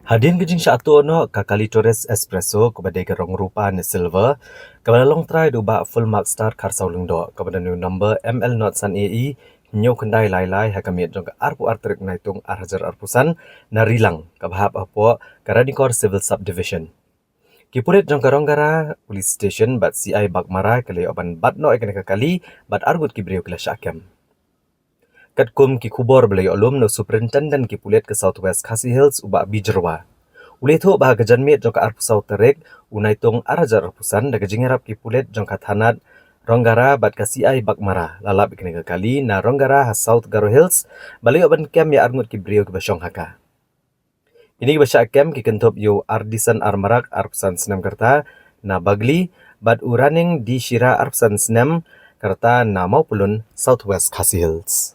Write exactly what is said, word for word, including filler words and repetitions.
Hadien ka jingshah tuh noh ka Kali Tourist Espresso kaba dei ka rong rupa ne silver, kaba la long trai da u Bah Full Mark Star Kharsawlyngdoh, kaba don u number M L not san A E hynñiew khyndai lai lai ha ka miet jong ka arphew ar tarik Naitung ar hajar arphew san na Rilang, kaba hap hapoh ka Ranikor Civil Subdivision. Ki pulit jong ka Ronggara Police Station bad C I Baghmara ki la ïoh ban bat noh ïa kane ka kali bad arngut ki briew ki la shah kem. Katkum ki khubor ba la ïoh lum na u Superintendent ki pulit ka South West Khasi Hills u Bah B Jyrwa, u la ïathuh ba ha ka janmiet jong ka arphew saw tarik u Naitung ar hajar arphew san, da ka jingïarap ki pulit jong ka thanat Ronggara bad ka C I Baghmara, la lap ïa kane ka kali na Ronggara ha South Garo Hills, ba la ïoh ban kem ïa arngut ki briew kiba shong ha ka. Kine kiba shah kem ki kynthup ïa u Ardison Armarak, arphew san snem ka rta, na Bagli, bad u Raning D Shira, arphew san snem ka rta, na Mawpulun, South West Khasi Hills.